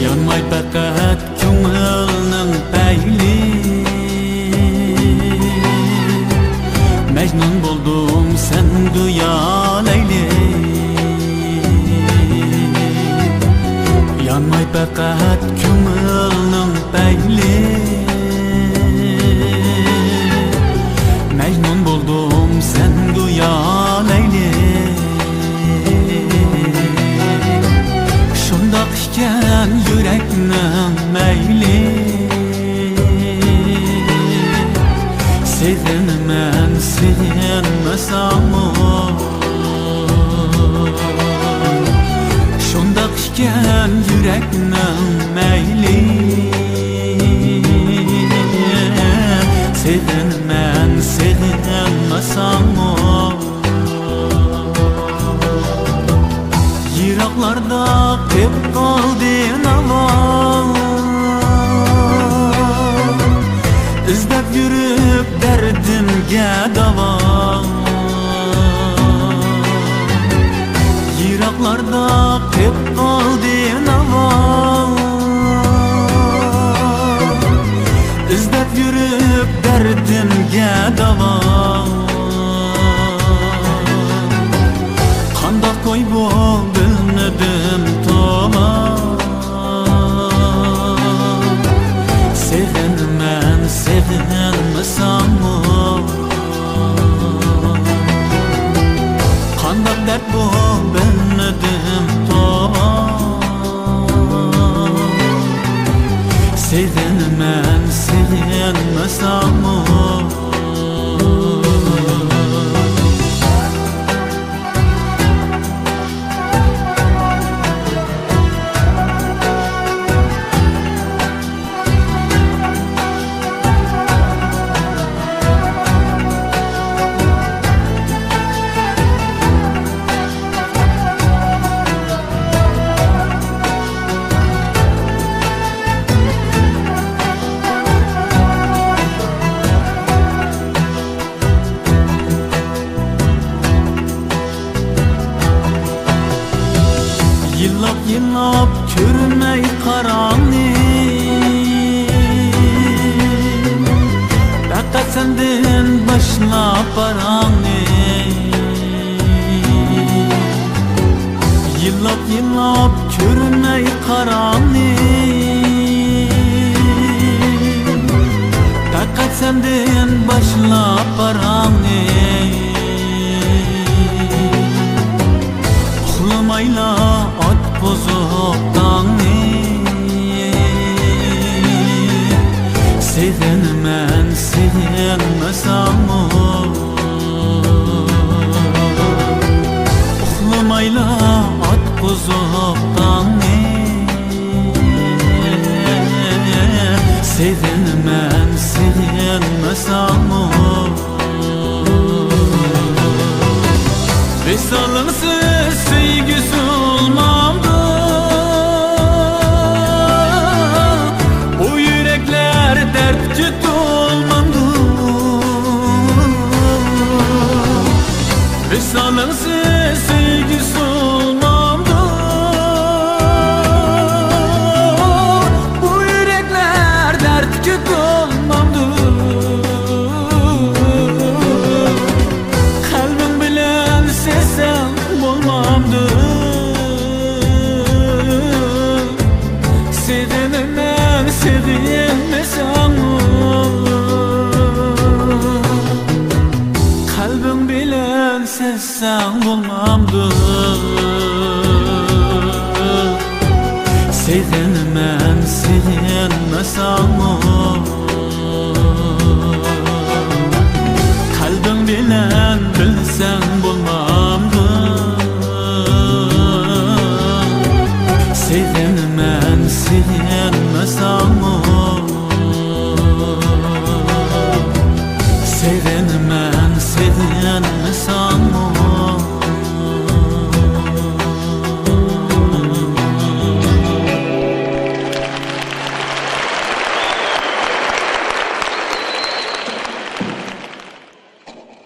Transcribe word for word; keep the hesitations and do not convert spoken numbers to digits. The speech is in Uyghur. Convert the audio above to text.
يانماي پەقەت كۆڭۈلنىڭ پەيلى. مەجنۇن بولدۇم سەن گويا لەيلى. يانماي پەقەت كۆڭۈلنىڭ پەيلى. مەجنۇن بولدۇم سەن گويا لەيلى. شۇنداق ئىكەن يۈرەكنىڭ مەيلى. سېغىنىمەن سېغىنمىساممۇ، شۇنداق ئىكەن يۈرەكنىڭ مەيلى. سېغىنىمەن سېغىنمىساممۇ، يىراقلاردا قېلىپ قالدى ناۋا. ئىزدەپ يۈرۈپ دەردىمگە داۋا. يىراقلاردا قېلىپ قالدى ناۋا. ئىزدەپ يۈرۈپ دەردىمگە داۋا. قانداق كوي بۇ بىلمىدىم توۋا. سېغىنىمەن سېغىنمىساممۇ، قانداق دەرت بۇ بىلمىدىم توۋا. سېغىنىمەن سېغىنمىساممۇ. يىللاپ، يىللاپ كۆرمەي قاراڭنى، پەقەت سەندىن باشلاپ پاراڭنى. يىللاپ، يىللاپ كۆرمەي قاراڭنى، پەقەت سەندىن باشلاپ پاراڭنى. ئۇخلىمايلا ئاتقۇزۇپ تاڭنى، سېغىنىمەن سېغىنمىساممۇ، ئۇخلىمايلا ئاتقۇزۇپ تاڭنى، سېغىنىمەن سېغىنمىساممۇ. ۋىسالىڭسىز